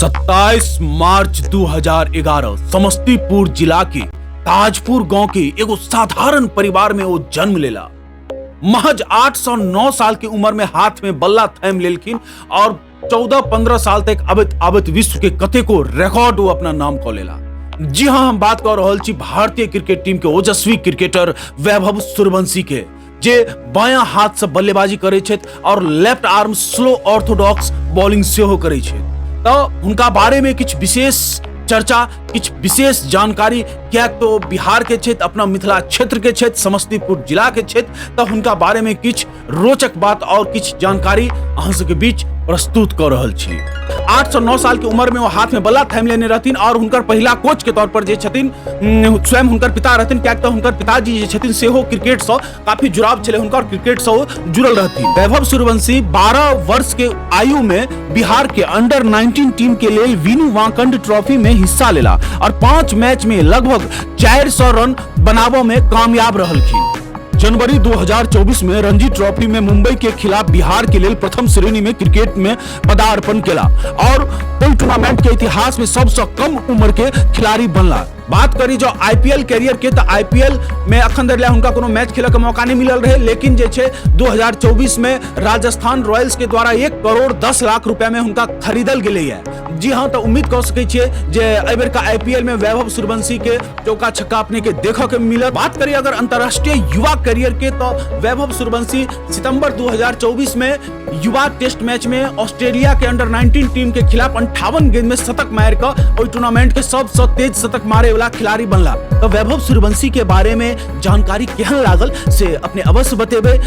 27 मार्च 2011 समस्तीपुर जिला के ताजपुर गांव के एगो साधारण परिवार में वो जन्म लेला। महज 8 से 9 साल की उम्र में हाथ में बल्ला थामि लेलखिन और 14-15 साल तक आबैत आबैत विश्व के कतेको रिकॉर्ड वो अपना नाम कऽ लेला। जी हाँ, हम बात कर रहल छी भारतीय क्रिकेट टीम के ओजस्वी क्रिकेटर वैभव सूर्यवंशी के, जे बायां हाथ से बल्लेबाजी करै छथि और left arm slow orthodox bowling सेहो करै छथि। तऽ हुनका बारे में किछु विशेष चर्चा, किछु विशेष जानकारी, किएक तो बिहार के छथि, अपना मिथिला क्षेत्र के छथि, समस्तीपुर जिला के छथि, तऽ हुनका बारे में किछु रोचक बात और किछु जानकारी अहाँ सबके बीच प्रस्तुत कऽ रहल छी। 8 से 9 साल के उम्र में वो हाथ में बल्ला थामि लेने रहथिन और हुनकर पहिला कोच के तौर पर जे छथिन स्वयं हुनकर पिता रहथिन, किएक तऽ हुनकर पिताजी जे छथिन सेहो क्रिकेट से काफी जुड़ाव छलै हुनका और क्रिकेट से ओ जुड़ल रहथिन। वैभव सूर्यवंशी 12 वर्ष के आयु में बिहार के अंडर 19 टीम के लेल वीनू वांकंड ट्रॉफी में हिस्सा लेला और 5 मैच में लगभग 400 रन बनाबऽ में कामयाब रहलखिन। जनवरी 2024 में रणजी ट्रॉफी में मुंबई के खिलाफ बिहार के लेल प्रथम श्रेणी में क्रिकेट में पदार्पण केला और ओहि टूर्नामेंट के इतिहास में सबसे कम उम्र के खिलाड़ी बनला। बात करी जो आईपीएल कैरियर के, तो आईपीएल में अखन धरि हुनका कोनो मैच खेलऽ के मौका नहीं मिलल रहे, लेकिन जे छै 2024 में राजस्थान रॉयल्स के द्वारा 1 करोड़ 10 लाख रुपया में हुनका खरीदल गेलैया। जी हाँ, तो उम्मीद कऽ सकै छियै जे एहि बेर का आईपीएल में वैभव सूर्यवंशी के चौका छक्का अपने के देखऽ के मिलत। बात करी अगर अंतर्राष्ट्रीय युवा करियर के, तो वैभव सूर्यवंशी सितंबर 2024 में युवा टेस्ट मैच में ऑस्ट्रेलिया के अंडर 19 टीम के खिलाफ 58 गेंद में शतक मार कऽ ओहि टूर्नामेंट के सबसे तेज शतक मारे वाला खिलाड़ी बनला। तो वैभव सूर्यवंशी के बारे में जानकारी केहन लागल से अपने अवश्य बतेबै।